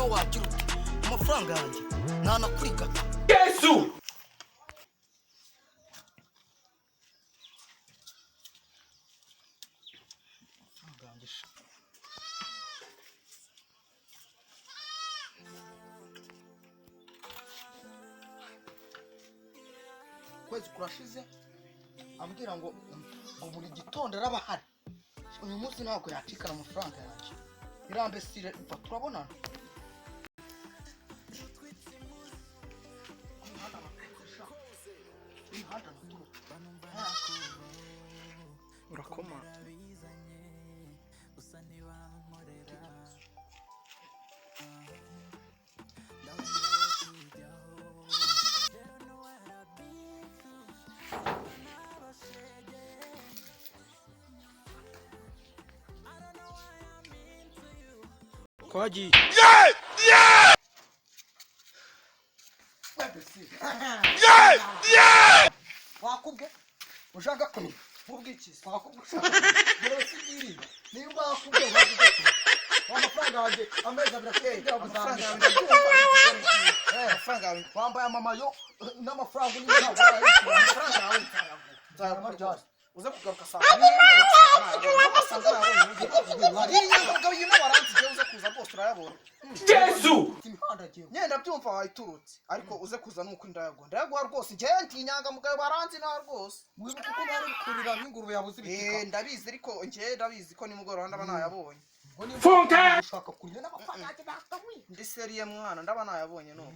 Niyo wagira ute amafaranga yanjye ntanakurigata. Yesu. Amafaranga yanjye sha. Ukwezi kurashize ambwira ngo buri gitondo araba ahari. Uyu munsi ntabwo yacikana amafaranga yanjye. Irambe sire mva turabonana. Imihanda naturutse sha. Imihanda naturutse. Urakoma. Twagiye. Wakubwe ushaka kumenya Nkubwikize. wakubwe ushaka kumenya si nimba wakubwe wagize amafaranga yanjye amezi abiri asigaye. Amafaranga yawe kuzamura. ndabyumva. Amafaranga yawe. Wambaye amamayo n'amafaranga niba ntabwo wayishyura. Amafaranga yawe nzayaguha. Nzayaguha ryari? Uze kugaruka saa 11 wasanga nayabonye. Iyi nyangamugayo yino waransigiye uze kuza rwose urayabona. Yesu. Imihanda agiye. Nyine ndabyumva wayiturutse ariko uze kuza nuko ndayaguha. Ndayaguha rwose, njyewe ndi inyangamugayo baranzi nawe rwose. Wibuka uko nari kurira nk'ingurube yabuze ibitika. Ndabizi ariko njyewe ndabizi ko nimugoroba ndaba nayabonye. Ngo nimba Funke! ushaka kurira n'amafaranga yanjye nakaguye. Ndi seriye mwana, ndaba nayabonye nuko.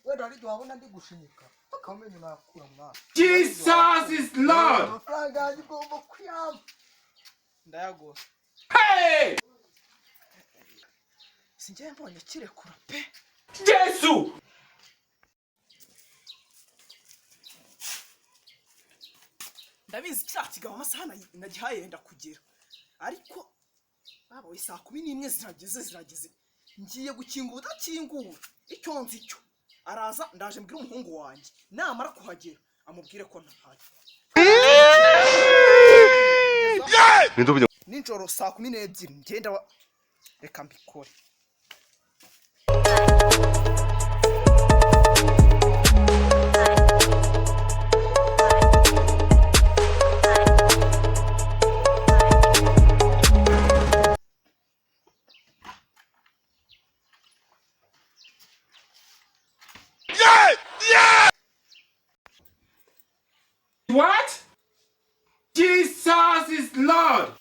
Wenda hari igihe wabona ndi gushinyika akamenyo nakura mwana. Jesus is Lord. Amafaranga yanjye ugomba kuyampa. Ndayaguha. Hey! Si njyewe mbonye kirekura pe. Yesu. Ndabizi kiriya kigabo amasaha nagihaye yenda kugera, ariko babaye saa 11 zirageze ngiye gukingura udakingura icyo nzi cyo araza. Ndaje mbwire umuhungu wanjye namara kuhagera amubwire ko ntahari nijoro saa 12 ngenda reka mbikore. What? Jesus is Lord.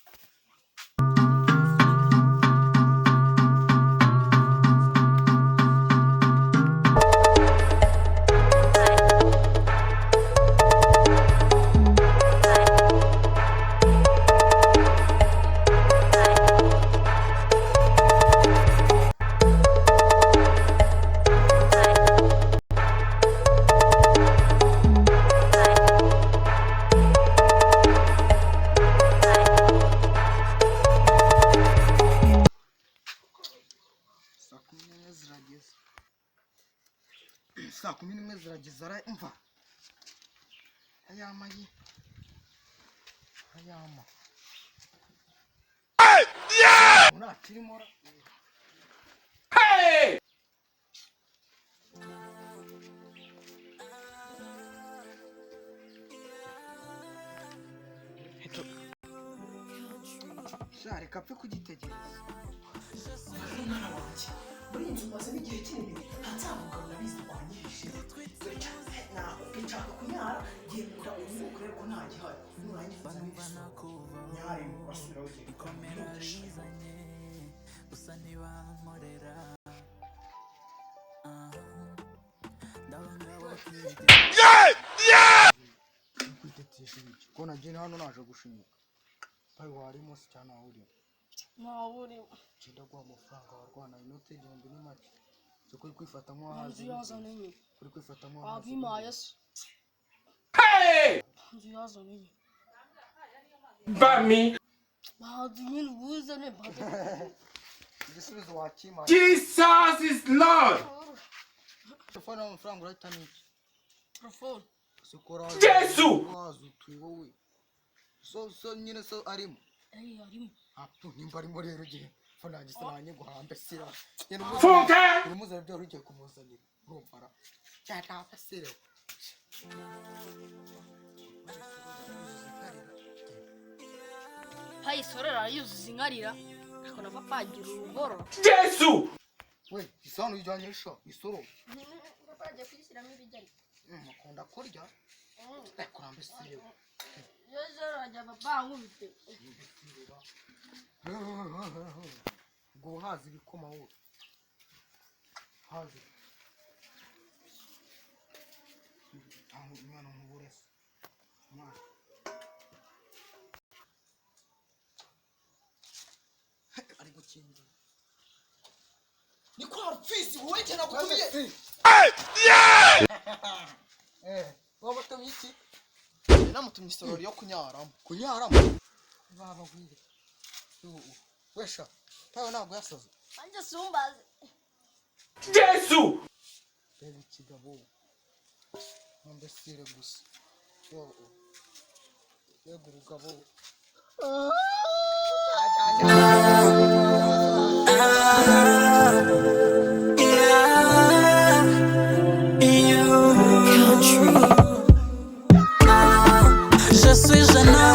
Saa 11 zirageze, saa 11 zirageze. Mva ayama ye ayama ntakirimo ra. Hey! Sha reka apfe kugitegereza. Mwana wanjye, muri iyi nzu mazemo igihe kinini ntazavuga, ndabizi twanyihishe. Dore cyane nakubwiye nshaka kunyara, genda umwuka rero ko nta gihari. Nurangiza uzane isuku nyare urasubira ugiye kwihutisha. Kwitetesha ibiki ko nagiye hano naje gushinyika payi warimo se cyane aho urimo? Ntawe urimo. Genda guha amafaranga warwana inote 1000 ni make cyo kuri kwifata nk'uwahaze. Inzu yazana nyine. Kuri kwifata nk'uwahaze. Wabimpaye se? Hey! Inzu yazana nyine. Bami. Bahanze nyine ubuzane mbanze. Igisubizo wakimpaye. Jesus is Lord. Telefone y'amafaranga urahita n'iki? Telefone. Sukura. Yesu! Wazutuye wowe so so nyine so arimo. Arimo. Apu nimba arimo rero ugiye Telefone yanjye sinanye guhambe sira. Funke! Umuzanira ibyo wari ugiye kumuzanira. Urumva ra? Cyangwa sira. Payisorera yuzuza inkarira ariko na papa agira uruboro. Jesu! We, isano ujyanye sha, isoro. Papa agiye kuyishyiramo ibijyanye. Akunda kurya. Ariko urambe sira. Yozoro ajya papa ankubite. Ngo hazi ibikoma wowe. Hazi. Tanga umwana nk'uburezi. Umwana. Ari gukingira. Ni kwa rupfisi wowe njye nagutumiye. Eh, waba utumye iki? Namutumye isorori yo kunyaramo. Kunyaramo? Baba wire. Wesha, tawe ntabwo yasaze. Anjye sumbaze. Jesu! Reba ikigabo. Mbesire gusa. Yo. Yego urugabo. Je suis jeune.